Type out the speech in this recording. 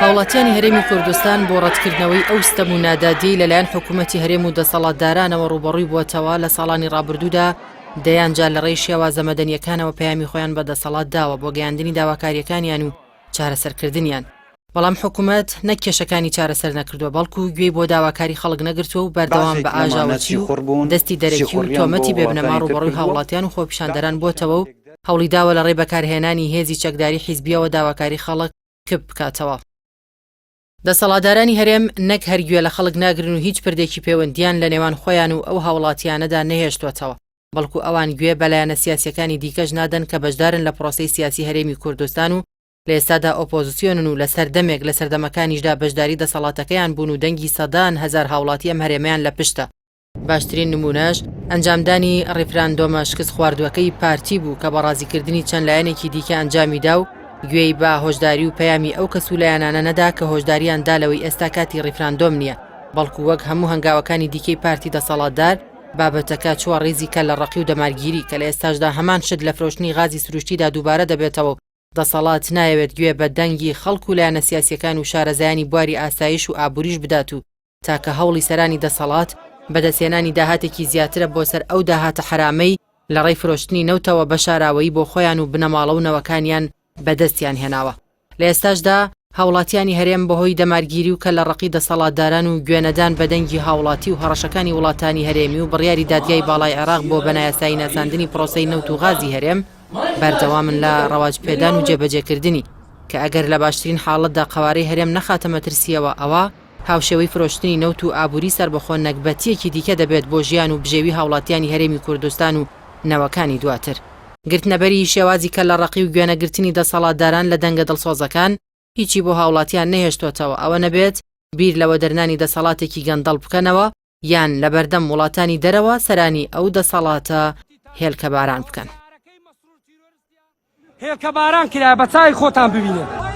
هاوڵاتیانی هەرێمی کوردستان بۆ ڕەتکردنەوەی ئەو ستەم و نادادیەی لەلایەن حکوومەتی هەرێم و دەسەڵاتدارانەوە ڕووبەڕووی بووەتەوە لە ساڵانی ڕابردوودا دەیان جار لە ڕێی شێوازە مەدەنییەکانەوە پەیامی خۆیان بە دەسەڵات داوە بۆ گەیاندنی داواکارییەکانیان و چارەسەرکردنیان. بەڵام حکومەت نەک کێشەکانی چارەسەر نەکردووە، بەڵکو گوێی بۆ داواکاری خەڵک نەگرتووە و بەردەوام بەعزێک بە لەمانە ئاژاوەچی و سیخوڕ بوون، دەستی دەرەکی و سیخوڕیان بۆ تۆمەتی بێ بنەما وڵاتانی تر ڕووبەڕووی کردووە، هاوڵاتیان و خۆپیشاندەران بووەتەوە و هەوڵی داوە لە ڕێی بەکارهێنانی هێزی چەکداری حیزبییەوە داواکاری خەڵک کپ بکاتەوە. دەسەڵاتدارانی هەرێم نەک هەر گوێ لە خەڵک ناگرن و هیچ پردێکی پەیوەندییان لە نێوان خۆیان و ئەو هاوڵاتییانەدا نەهێشتووەتەوە، بەڵکو ئەوان گوێ بە لایەنە سیاسییەکانی دیکەش نادەن کە بەشدارن لە پرۆسەی سیاسی هەرێمی کوردستان و لە ئێستادا ئۆپۆزسیۆنن و لە سەردەمێک لە سەردەمەکانیشدا بەشداری دەسەڵاتەکەیان بوون و دەنگی سەدان هەزار هاوڵاتی ئەم هەرێمەیان لە پشتە. باشترین نموونەش ئەنجامدانی ڕیفراندۆمە شکستخواردووەکەی پارتی بوو کە بە ڕازیکردنی چەند لایەنێکی دیکە ئەنجامی دا و گوێی بە هۆشداری و پەیامی ئەو کەس و لایەنانە نەدا کە هۆشداریان دا لەوەی ئێستا کاتی ڕیفراندۆم نییە بەڵکو وەک هەموو هەنگاوەکانی دیکەی پارتی دەسەڵاتدار بابەتەکە چووە ڕیزی کەللەڕەقی و دەمارگیری کە لە ئێستاشدا هەمان شت لە فرۆشتنی غازی سروشتیدا دووبارە دەبێتەوە و دەسەڵات نایەوێت گوێ بە دەنگی خەڵک و لایەنە سیاسیەکان و شارەزایانی بواری ئاسایش و ئابوریش بدات و تاکە هەوڵی سەرانی دەسەڵات بەدەستهێنانی داهاتێکی زیاترە بۆ سەر ئەو داهاتە حەرامەی لە ڕێی فرۆشتنی نەوتەوە بە شاراوەیی بۆ خۆیان و بنەماڵە و نەوەکانیان بەدەستیان هێناوە. لە ئێستاشدا هاوڵاتیانی هەرێم بەهۆی دەمارگیری و کەللەڕەقی دەسەڵاتداران و گوێنەدان بە دەنگی هاوڵاتی و هەڕەشەکانی وڵاتانی هەرێمی و بڕیاری دادگای باڵای عێراق بۆ بەنایاسایی ناساندنی پرۆسەی نەوت و غازی هەرێم بەردەوامن لە ڕەواجپێدان و جێبەجێکردنی کە ئەگەر لە باشترین حاڵەتدا قەوارەی هەرێم نەخاتە مەترسییەوە ئەوا هاوشێوەی فرۆشتنی نەوت و ئابووری سەربەخۆ نەگبەتییەکی دیکە دەبێت بۆ ژیان و بژێوی هاوڵاتیانی هەرێمی کوردستان و نەوەکانی دواتر. گرتنەبەری شێوازی کەللەڕەقی و گوێنەگرتنی دەسەڵاتداران لە دەنگە دڵسۆزەکان هیچی بۆ هاوڵاتیان نەهێشتۆتەوە ئەوە نەبێت بیر لە وەدەرنانی دەسەڵاتێکی گەندەڵ بکەنەوە یان لەبەردەم وڵاتانی دەرەوە سەرانی ئەو دەسەڵاتە هێلکەباران بکەن. هێلکەباران کرایە بە چاوی خۆتان ببینن.